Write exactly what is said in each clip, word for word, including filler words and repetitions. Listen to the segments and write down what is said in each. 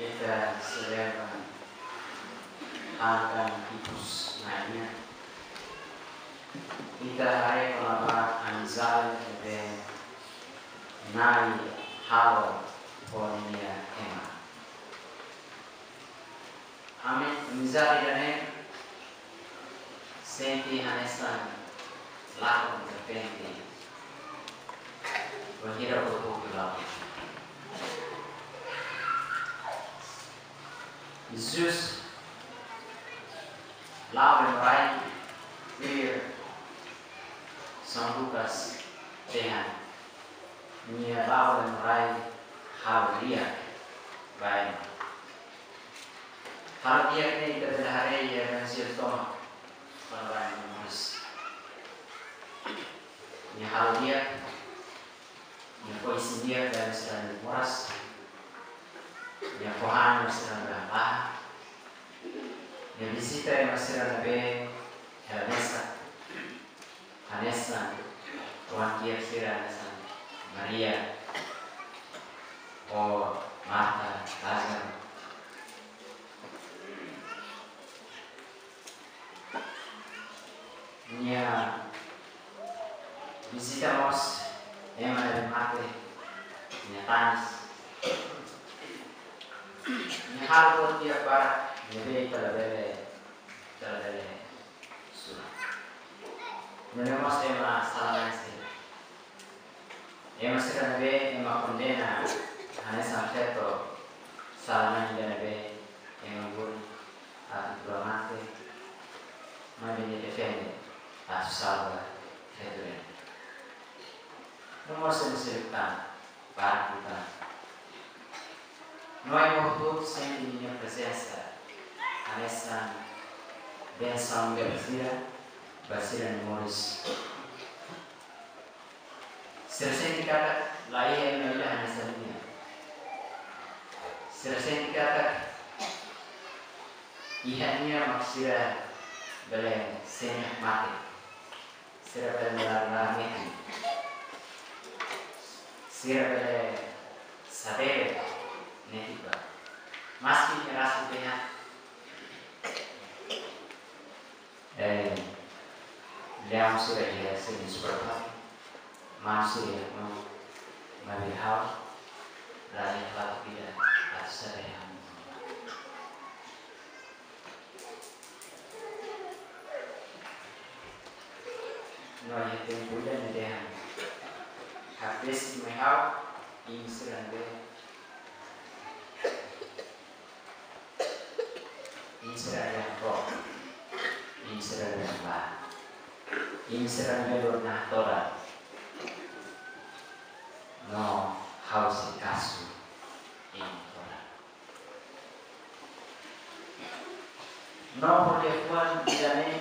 Ita selebra hanesan ikus na'in nian. Ita haree kona-ba amizade ne'ebé Na'i halo ho nia ema. Ami-, amizade ida-ne'e sente hanesan lakon repente. Wainhira hotu-hotu la'o. Jesus la'o bele morai iha São Lucas dehan. Nia la'o bele morai halo di'ak ba ema. Halo di'ak ne'e ita bele haree iha Evanjellu tomak kona-ba nia moris. Nia halo di'ak, nia fó isin di'ak ba ema sira ne'ebé moras, nia fó han ba ema sira ne'ebé hamlaha, nia vizita ema sira ne'ebé hela mesak, hanesan oan-kiak sira hanesan Maria ho Marta, Lázaro. Nia vizita mós ema ne'ebé mate, nia tanis. Nia halo buat di'ak barak ne'ebé ita labele, ita labele sura. Nia mós ema sala-na'in sira. Ema sira ne'ebé ema kondena hanesan feto sala-na'in ida ne'ebé ema buat atu tuur mate, maibé nia defende atu salva feto ida-ne'e. No mós ema seluk tan, barak liután. No ema hotu sente nia prezensa hanesan bensaun ida ba sira, ba sira-nia moris. Sira sente katak la iha ema ida hanesan nia. Sira sente katak iha nia mak sira bele sente mate. Sira bele laran-laran metin. Sira bele sadere netik ba. Maski nia rasik dehan, eh, leaun sira iha sira-nia subar-fatin, manu sira iha kmanek, maibé ha'u la iha fatuk ida atu sadere ha'u-nia manu. No iha tempu ida nia dehan: Hakbesik mai ha'u, imi sira ne'ebé, imi sira ne'ebé hamrook, imi sira ne'ebé hamlaha, imi sira ne'ebé lori nahatodan, no ha'u sei kasu imi todan. No hodi fuan ida-ne'e,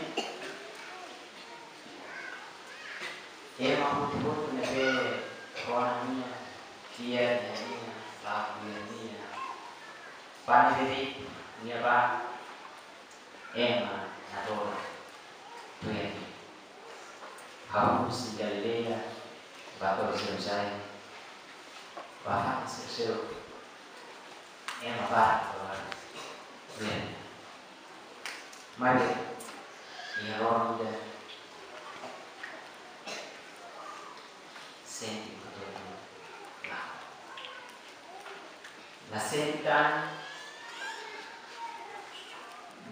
ema hotu-hotu ne'ebé rona nia, fiar iha nia, la'o fiar iha nia, pane beri nia ba ema nadola tuir nia. Hahú husi Galileia ba to'o Jerusalém, ba fatin seluk-seluk, ema barak to'o tuir nia. Maibé iha loron ida sente hotu-hotu la, la sente tan,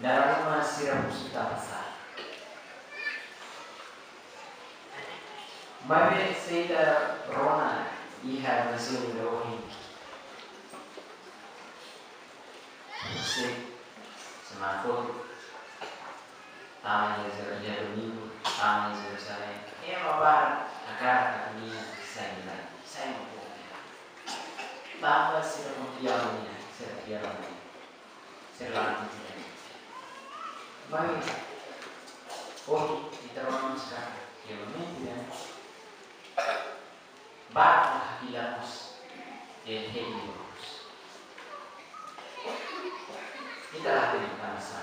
dala ruma sira husu tanba sá. Maibé se ita rona iha Evanjellu ida ohin, se semana kotuk, tama iha Jeru-, iha domingu, tama iha Jerusalém, ema barak hakarak atu nia sai milagre, sai mak boot. Tanba sira konfia ba nia, sira fiar ba nia, sira laran nia. Maibé, ohin ita rona mós katak, realmente, ne'e barak mak hakilar mós, eh, hei mós. Ita la hatene tanba sá.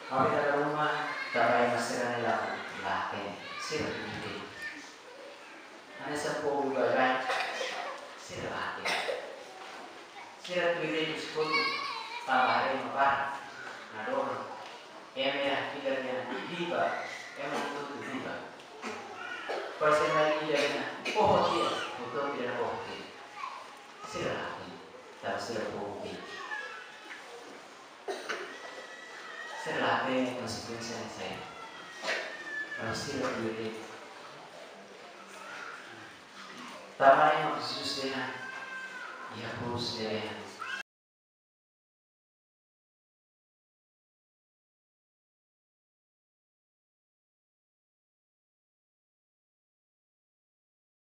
Maibé dala ruma tanba ema sira-ne'e la, la hatene, sira tuir de'it. Hanesan povu baibain, sira la hatene. Sira tuir de'it husi kotuk, tanba haree ema barak, nadoman. Ema iha fila nian viva, ema hotu-hotu viva. Parese ema iha fila nian, oho tiha, hotu-hotu ida-ne'e oho tiha. Sira la hatene, tanba sira povu beik. Sira la hatene konsekuénsia ne'e saida. Tanba sira tuir de'it. Tanba ne'e mak Jesus dehan, iha krús nia lehen,